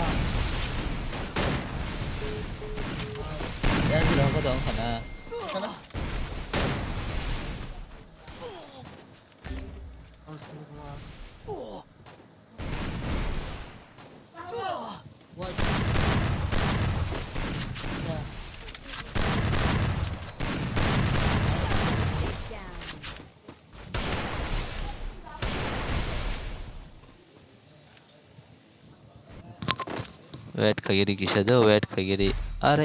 Ya, si rong ko dong sana. Sana. Wait khaigiri kisa do, wait khaigiri. Are.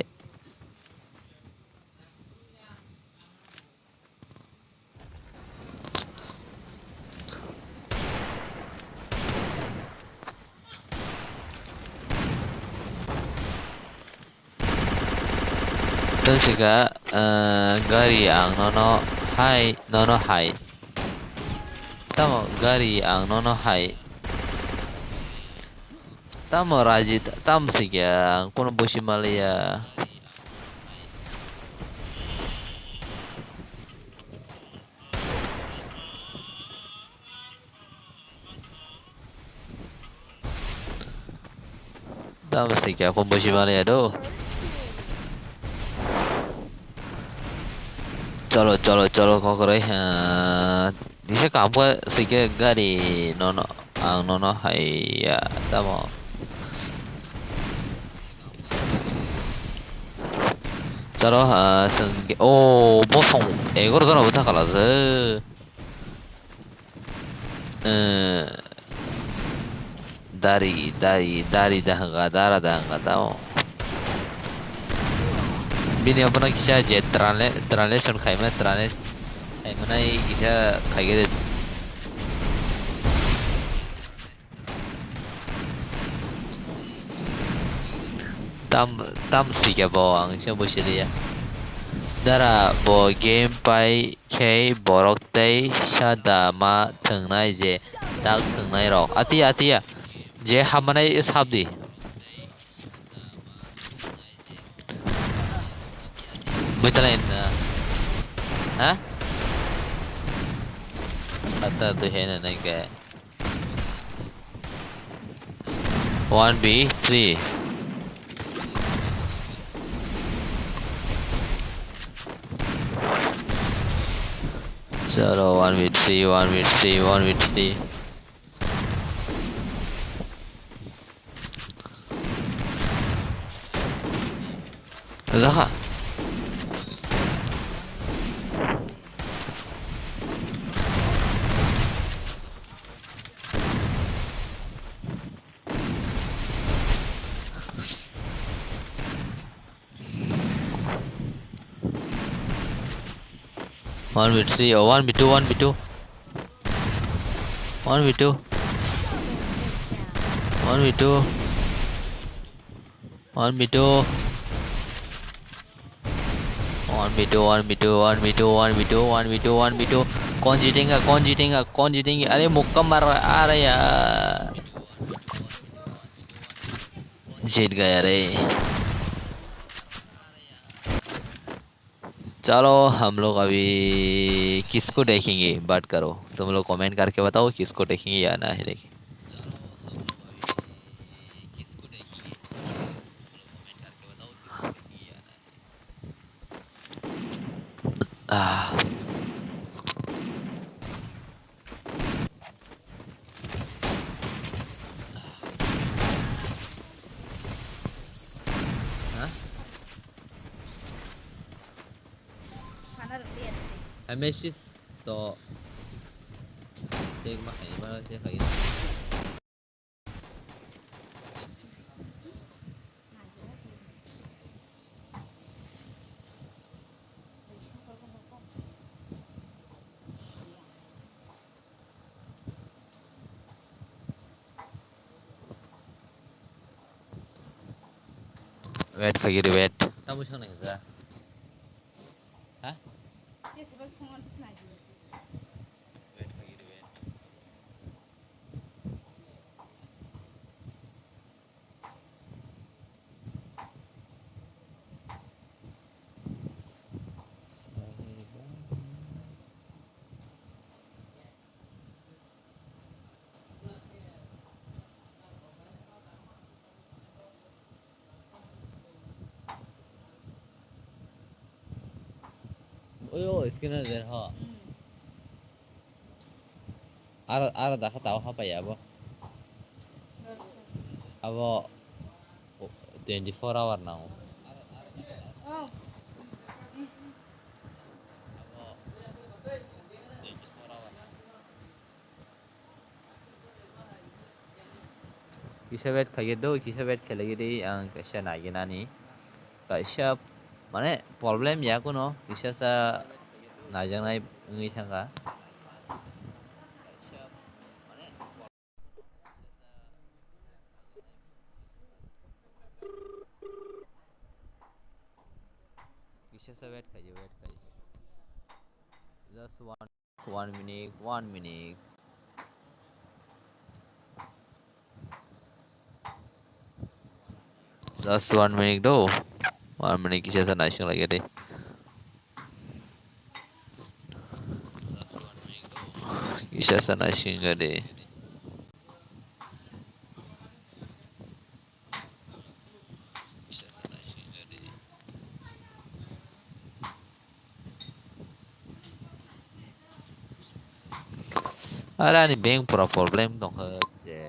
Tong sika, eh, gari ang nono hai, nono hai. Tamo gari ang nono hai. Tamo raji, tam sika, ang kono bosi maliya. Tamo se kya kom bosi maliya do. Cholo, cholo, cholo, kokroi. Ah, kisa kaham khe swikhe gari nono, ang nono haiya tamo. Cholo, ah, swngkhe, oh, bosong egaroh jona bwtha kala se. Eh, dari, dari, dari da hwnka, dara da hwnka tamo. Bini abono kisa je translate, translation khaima, translate khaimanai kisa khaigede. Tam, tam sikya bo ang kisa buisiliya. Dara bo game pai khe borok tei sa da ma thwngnai je tak thwngnai rok. Atiya, atiya. Je hamanai sap di. Buitalai na. Ha? Sata tu hena nai ke. One v three. Chalo, one v three, one v three, one v three. Raha. One v three, oh, one v two, one v two. One v two. One v two. One v two. One v two, one v two, one v two, one v two, one v two, one v two. कौन जीतेगा, कौन जीतेगा, कौन जीतेंगे? अरे मुक्का मार रहा, अरे यार। जीत गया रे। चलो, हम लोग अभी किसको देखेंगे, बात करो। तुम लोग कमेंट करके बताओ, किसको देखेंगे या ना है देखेंगे। Ah. Hah? Hai, message to check ma hai ma check hai. Wait khaigiri, wait. Tamo sanai ja. Ha? Wait khaigiri, wait. Oyo, scanner der ho. Aro, aro dakha tao hapai abo. Abo twenty four hour nango. Kisa wait khaigidi, kisa wait khaigidi, ang kaisa naiginani. Kaisa, mane, problem ya kuno, kisa sa naijaknai wngwi thangkha. Kisa sa wait khaidi, wait khaidi. Just one, one minute, one minute. Just one minute do. One minute kisa sa naising lagi deh. Kisa sa naising lagi deh. Are ani bank pura problem tongkha je.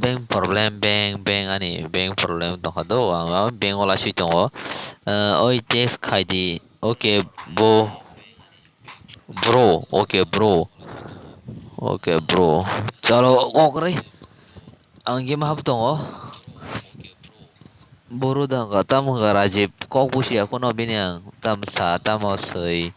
Bank problem, bank, bank ani bank problem tongkha do, ang, ang bank o lasui tongo. Eh, oi text khai di. Okay, bo, bro, okay, bro. Okay, bro. Chalo, kokre. Ang game hap tongo. Boro da wngkha, tamo wngkha Rajib, kok busia phano bini ang, tam sa, tamo swi.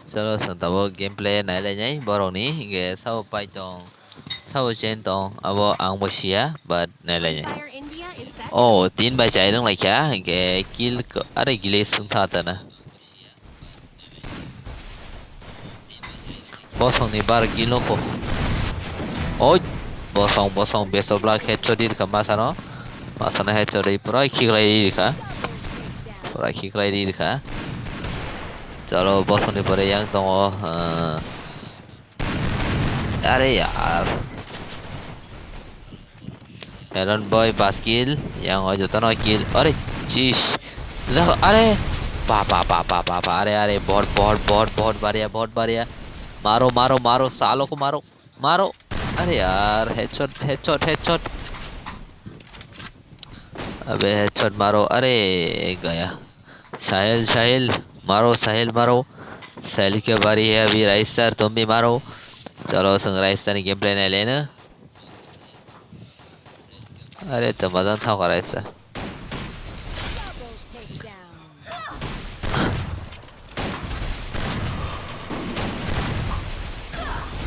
Chalo, chwng tabuk gameplay nailainai borokni, hinkhe sabo pai tong, sabo chen tong, abo ang bo siya, but nailainai. Oh, tin bai chai rwng laikha, hinkhe kill ko-, are glitch wngtha tana. Bosongni bar kill nokho. Oi, bosong, bosong, best of luck, headshot di rikha masano. Masano headshot di pura khiklai di rikha. Pura khiklai di rikha. Chalo, bosongni pore yang tongo, eh, are yaar. Elon boy bas kill, yang o jotono kill. Are, chish. Jaka, are. Pa, pa, pa, pa, pa, pa. Are, are, bot, bot, bot, bot, baria, bot, baria. Maro, maro, maro, salo ko maro, maro. Are yaar, headshot, headshot, headshot. Abe headshot maro, are gaya. Sahil, Sahil, maro, Sahil maro. Sahil ke bari hai abhi, Raistar tum bhi maro. Chalo, chwng Raistar ni gameplay nai leno. Are to madan thang Raistar.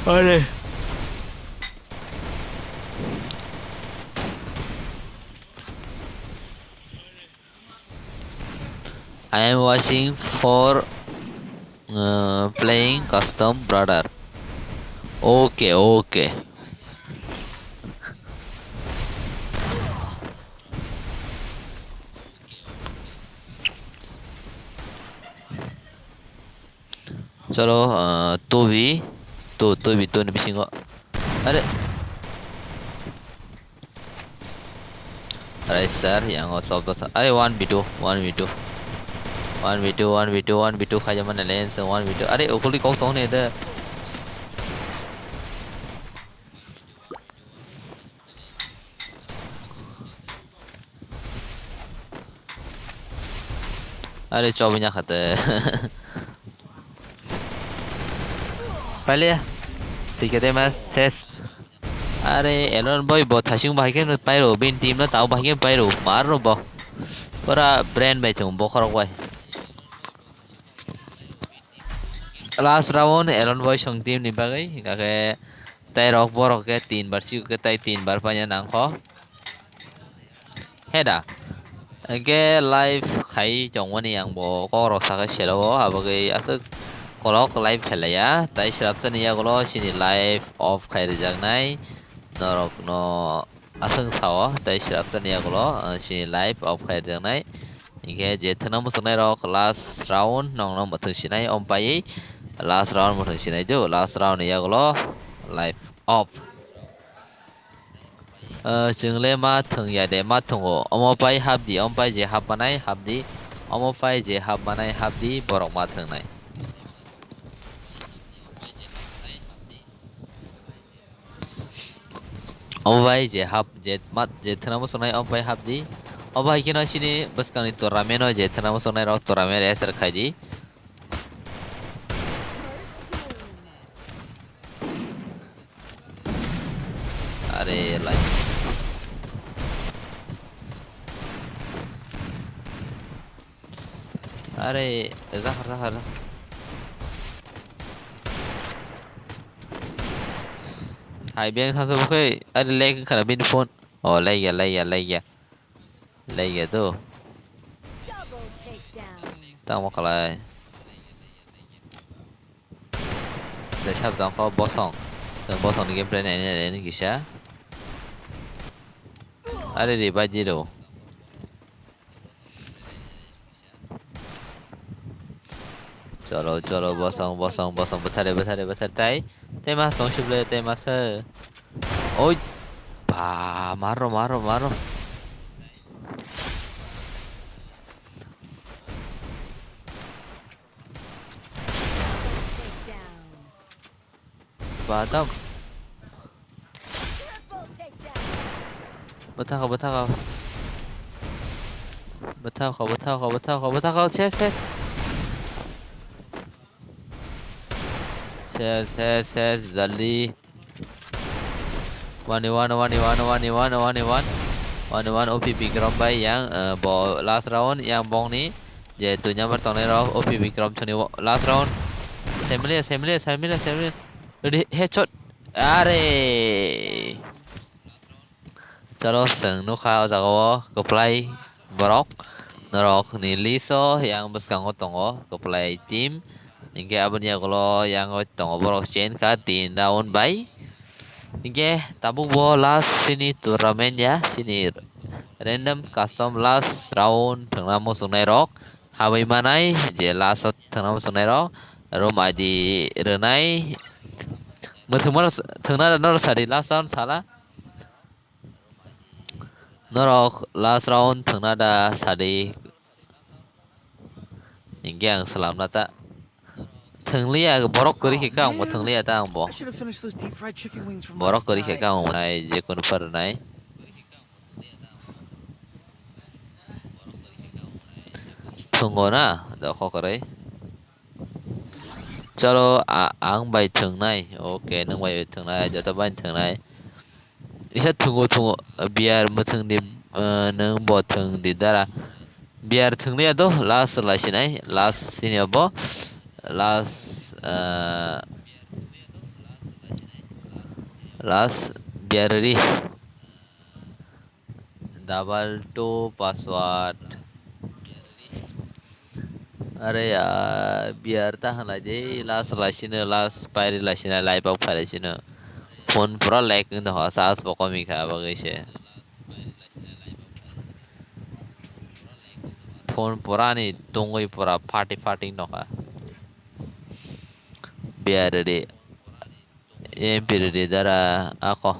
Are. I am watching for, uh, playing custom brother. Okay, okay. Chalo, ah, two v two, two v two ni bisingo. Are. Are sir, yang o sob da. Are one v two, one v two. One v two, one v two, one v two khaijak mani lens, one v two. Are ukuli kok tong ne de. Are chobi nya khate. Pale. Tike de mas ses. Are Elon boy bo thasing bahai khe pairo, bin team no tao bahai khe pairo. Mar ro bo. Pura brain bai thung bokhorok bai. Last round Elon boy song team ni bagwi, hingkha khe tei rok borok khe tin bar siko khe tei tin bar paina nangkho. He da. Hingkhe live khai tongmani ang bo kok rok sakhe selo o, abagwi aswk kolok live khailaiya. Tai swrapsa ni yagulo chini live off khai rijaknai norok no. Aswk sao, tei swrapsa ni yagulo, ah, chini live off khai rijaknai. Hingkhe je thwngna muchungnai rok last round nongno mwthwng sinai, om paiwi last round mwthwng sinai do, last round ni yagulo live off. Ah, chwng le ma thwng ya de, ma thwngo. Omo pai hap di, om pai je hap manai hap di. Omo pai je hap manai hap di, borok ma thwngnai. Omo bai je hap, je mat, je thwna muchungnai, omo bai hap di. Omo bai kheno chini bwskangni tournament o je thwna muchungnai rok tournament register khai di. Are lai. Are, zahar, zahar, zahar. Hai, beng thangsa bwkhai, are, lag wngkha na bini phone. Oh, lag ya, lag ya, lag ya. Lag ya do. Double takedown. Tamo khalai. Tei sab tongkho bosong. Chwng bosongni gameplay nainai nainai kisa. Are revive di rw. Cholo, cholo, bosong, bosong, bosong, bwthare, bwthare, bwthare, tai, tai mas tong sible, tai mas, eh. Oi, ba, maro, maro, maro. Ba, tam. Bwthakha, bwthakha. Bwthakha, bwthakha, bwthakha, bwthakha. Ses, ses. Ses, ses, ses, jaldi. One one, one one, one one, one one, one one. One one O P Bikram bai yang, eh, bo last round yang bongni je dui number tongnai rok O P Bikram chwngni last round. Semilia, semilia, semilia, semilia. Ready, headshot. Are. Chalo, chwng nukha o jaga o kwplai borok. Norok ni list o yang bwskango tongo kwplai team. Hinkhe aboni yagulo yang tongo borok chen kha tin round bai. Hinkhe tabuk bo last chini tournament ya, chini random custom last round thwngna muchungnai rok. Habwi manai je last o thwngna muchungnai rok room I D rwnai. Mwthangma thwngna norok sadi last round sala. Norok last round thwngna da sadi. Hinkhe ang swlamna ta. Thwngliya, borok kwrwi khe kha, ang bo thwngliya ta, ang bo. I should have finished those deep fried chicken wings from Borok last kwrwi khe night. Kha, ang bo nai, je kunu pharnai. Thwngo na, dokho kwrwi. Chalo, a-, ang bai thwngnai. Okay, nwng bai thwngnai, joto bai thwngnai. Isa thwngo, thwngo, beer mwthwng di, eh, nwng bo thwng di dara. Beer thwngliya do, last lai sinai, last sini bo, last, eh, last beer ri. Double two password. Are yaar, beer ta hwnlai de, last lai sino, last pairi lai sino, lai bak phailai sino. Phone pura lag wng tongkha, charge bo komikha, abagwi se. Phone pura ni tungwi pura phating phating nokha. Beer ri. M P ready dara ako.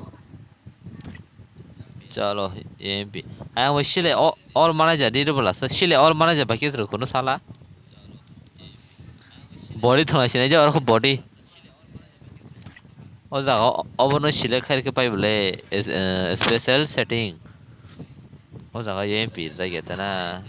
Chalo, M P. Ayang bai sile o-, all manager di rwbwla sa, sile all manager bai khe rwkhuno sala. Body thwnglai sinai je oro body. O jaga o-, obono select khai rwkhe pai bwle, es-, eh, special setting. O jaga M P rijak ya tana.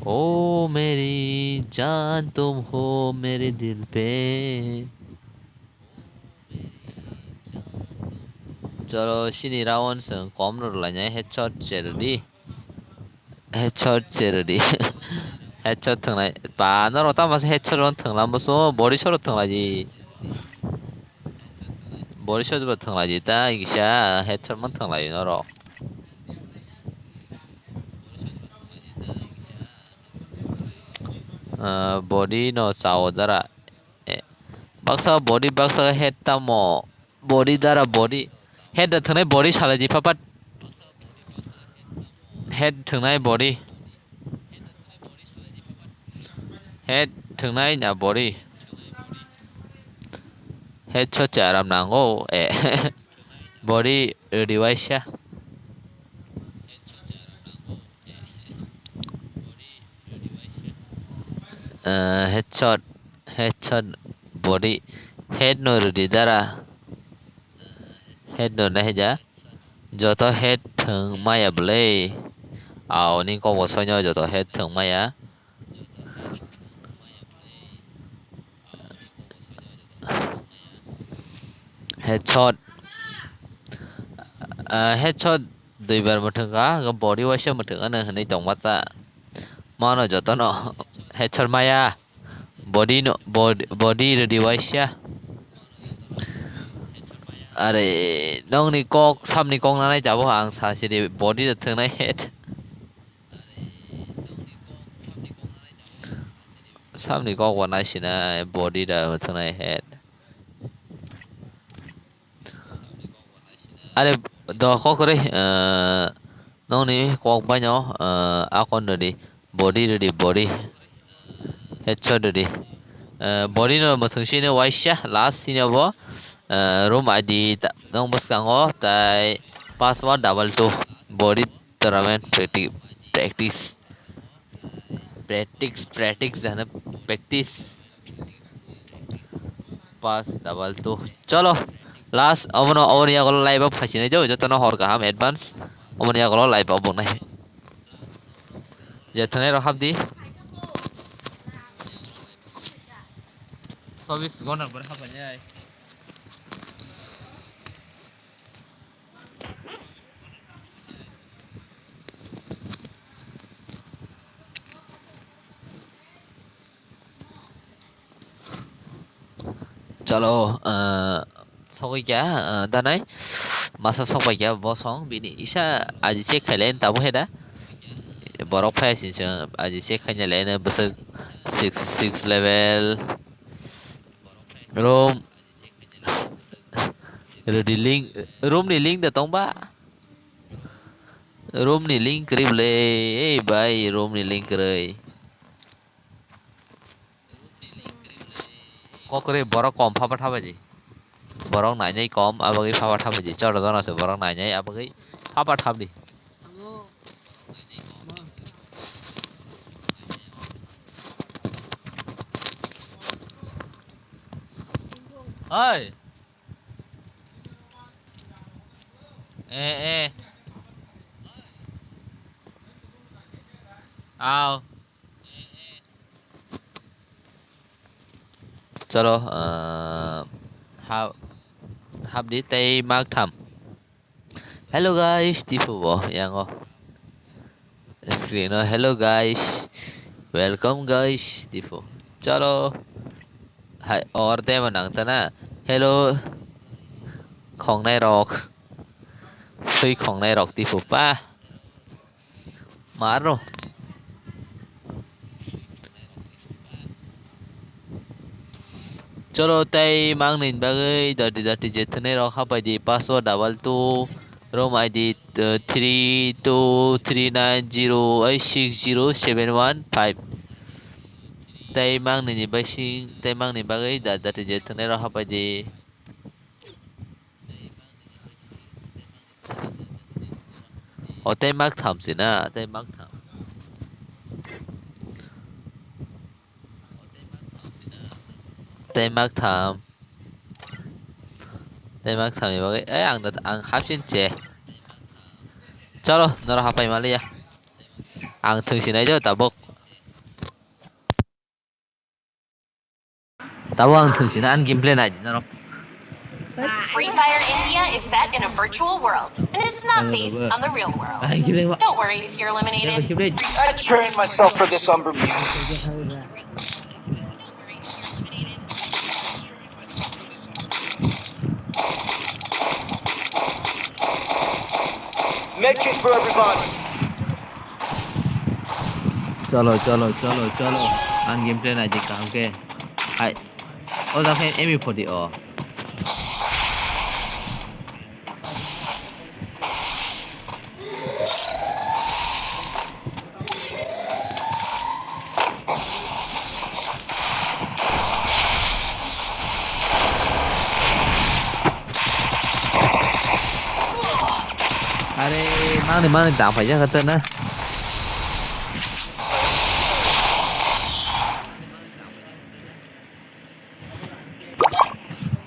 O meri jaan tum ho mere dil pe. Chalo, sini round chwng kom no rwlainai, headshot se rwdi. Headshot se rwdi. Headshot thwnglai. Ba, norok tamo se headshot rok thwngla musu, body shot rok thwnglaidi. Body shot bo thwnglaidi ta, kisa headshot man thwnglaidi norok. Ah, body no chao dara. Eh, baksa body, baksa head tamo. Body dara body. Head da thwngnai body salai di phapat. Head thwngnai body. Head thwngnai na body. Head shot se aram nango. Eh. Body ready waisa. Eh, headshot, headshot body, head no rwdi dara, head no nahija, joto head thwng maya bwle, aoni kok bo soino joto head thwng maya. Headshot, ah, headshot. Duibar mwthwng kha, body waisa mwthwng ano hinwi tongma ta. Mano jotono headshot maya. Body no, bod-, body ready waisa. Are, nokni kok, samni kok nanai tabuk ang sasidi body da thwngnai head. Samni kok bo naisina body da thwngnai head. Are do kok kwrwi, eh, nokni kok baino, eh, akon rwdi, body rwdi, body. Headshot rwdi. Eh, body no mwthwng sini waisa last sini obo, eh, room I D ta-, nong bwskango tai password double two body tournament practi-, practice. Practice, practice jana practice. Pass double two. Cholo. Last, obono, oboni yagulo live o phasinai jo, jotono hor kaham advance. Oboni yagulo live o bonai. Je thane rok hapdi. Sobis gona bor hapanai. Chalo, ah, sogwi kha, ah, danai masa sokbai kha bosong bini isa aji check khailai tabo heda borok phai sini chwng aji check khaina le bwswk six six level room. Rwdi link, room ni link da tongba? Room ni link kwrwi bwle, ei bai, room ni link kwrwi. Kok kwrwi borok kom phapa thabaidi. Borok nainai kom, abagwi phapa thabaidi. Choro jono se borok nainai, abagwi phapa thabdi. Oi. Eh, eh. Aw. Chalo, ah, ha-, hapdi tei mak tham. Hello guys, Tifu bo yango. Screen o, "Hello guys, welcome guys," Tifu. Chalo. Hai, or demo nang tana. Hello. Khongnai rok. Sui khongnai rok Tifu pa. Marno. Cholo, tei mangni bagwi dati dati je thwnai rok hapai di, password double two, room I D, uh, three two three nine zero eight six zero seven one five. Tei mangni ni baising, tei mangni bagwi da-, dati je thwnai rok hapai di. O tei mak tham se na, tei mak tham. Tei mak tham. Tei mak tham ni bagwi, eh, ang da, ang hapsin che. Chalo, norok hapai maliya. Ang thwng sinai jo tabuk. Tabo ang thwng sina ani gameplay nai di norok. Free Fire India is set in a virtual world and is not based on the real world. Ai, gameplay wa- Don't worry if you're eliminated. Gameplay. I trained myself for this, Umber. Medkit for everybody. Chalo, chalo, chalo, chalo. Ang gameplay nai di kaham khe. Hai. O da khe M P forty o. Are, mangni, mangni dam paijak kha tana.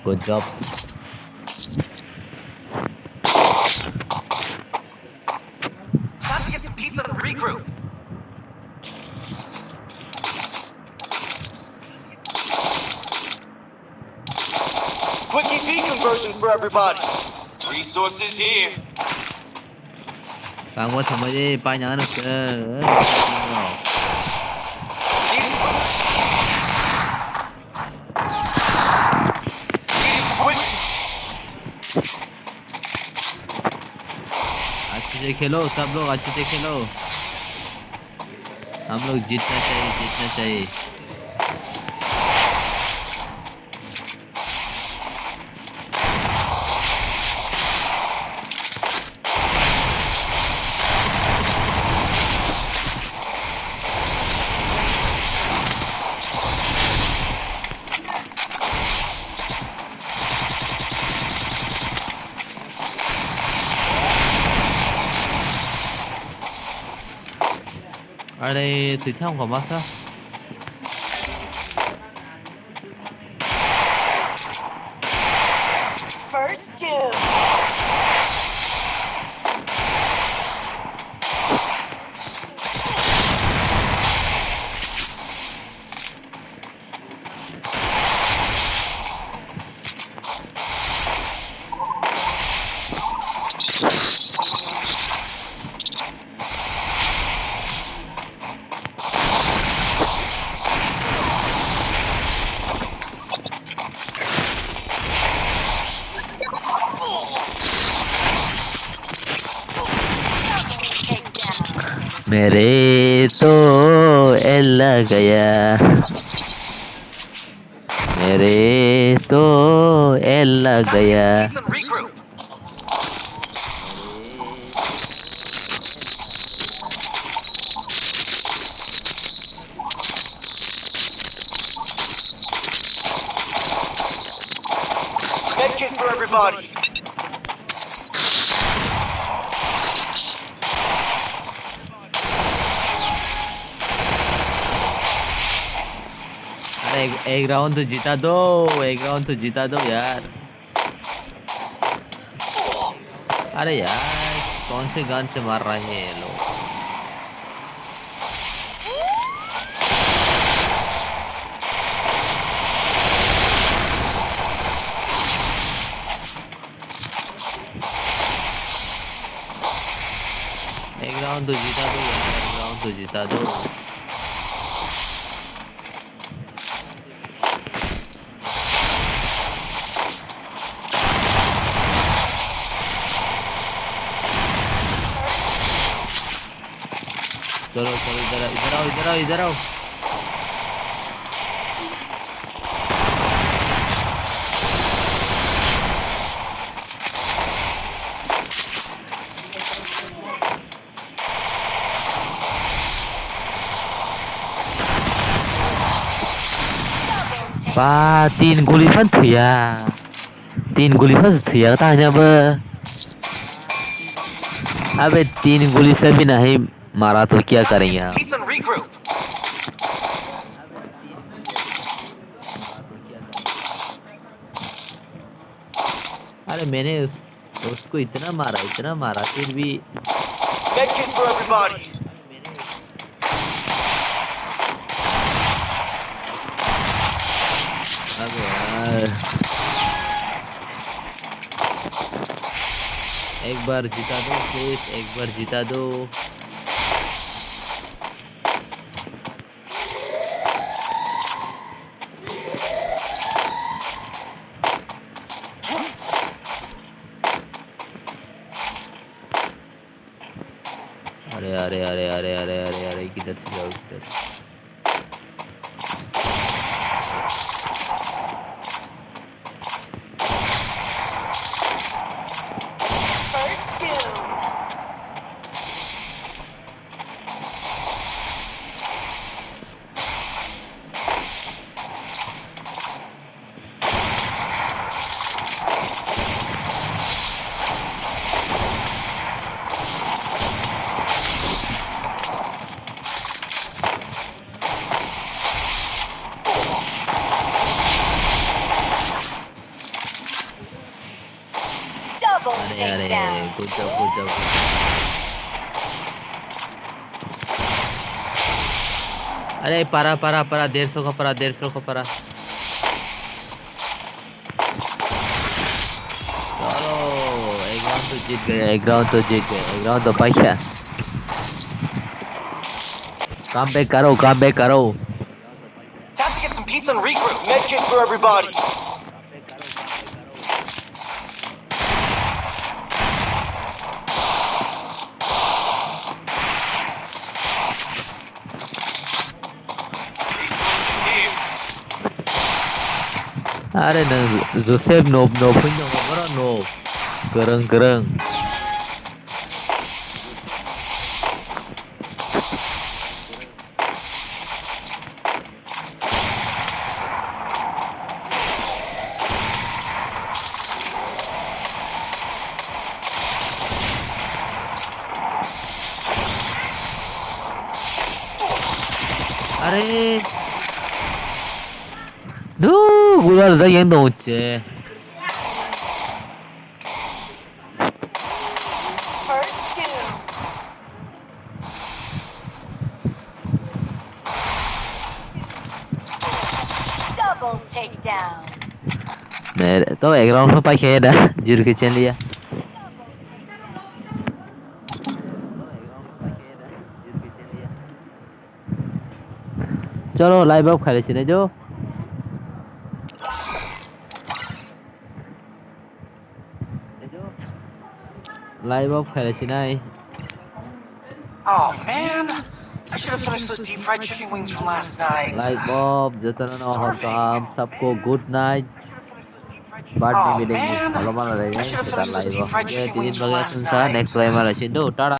Good job. Time to get some pizza to regroup. Quick E P conversion for everybody. Resources here. Kangma thumbai de, paina ano se. अच्छे से खेलो सब लोग, अच्छे से खेलो। हम लोग जीतना चाहिए, जीतना चाहिए। Are, twi thang kho masa. First doom. मेरे तो ऐल लग गया, मेरे तो ऐल लग गया। Medkit for everybody. अरे, एक, एक राउंड तो जीता दो, एक राउंड तो जीता दो यार। अरे यार, कौन से गन से मार रहे हैं ये लोग? एक राउंड तो जीता दो यार, एक राउंड तो जीता दो। चलो, चलो, इधर आओ, इधर आओ, इधर आओ, इधर आओ। Ba, tin guli phan thwiya. Tin guli phan thwiya ta hanya ba. Abe tin guli se bina hai mara to kya karenge? Let's regroup. अरे मैंने उस, उसको इतना मारा, इतना मारा, फिर भी Medkit for everybody. अबे यार। एक बार जिता दो प्लीज, एक बार जिता दो। अरे, अरे, अरे, अरे, अरे, अरे, अरे, किधर से जाओ, किधर से? First doom. Double अरे, अरे, takedown. Good job, good job, good job. अरे, पारा, पारा, पारा, डेढ़ सौ का पारा, डेढ़ सौ का पारा। चलो, एक राउंड तो जीत गए, एक राउंड तो जीत गए, एक राउंड तो पाइछा। Come back करो, come back करो। Time to get some pizza and regroup. Med kit for everybody. Are nwng Joseph no, no, phone no, no, no. Kwrwng, kwrwng. Ai. Duh, gula rwjak yang dong hocche. First doom. Double takedown. Mere, to ek round pha paikhe da, jur khe cheliya. Chalo, live off khaile sinai jo. Live off khaile sinai. Oh man, I should have finished those deep fried chicken wings from last night. Live off, jotono no hor kaham, sabko good night. Birthday meeting ni salo mana rei, seta live off. Ye, tini bagwi aswk sa, next try mala sindo, tara.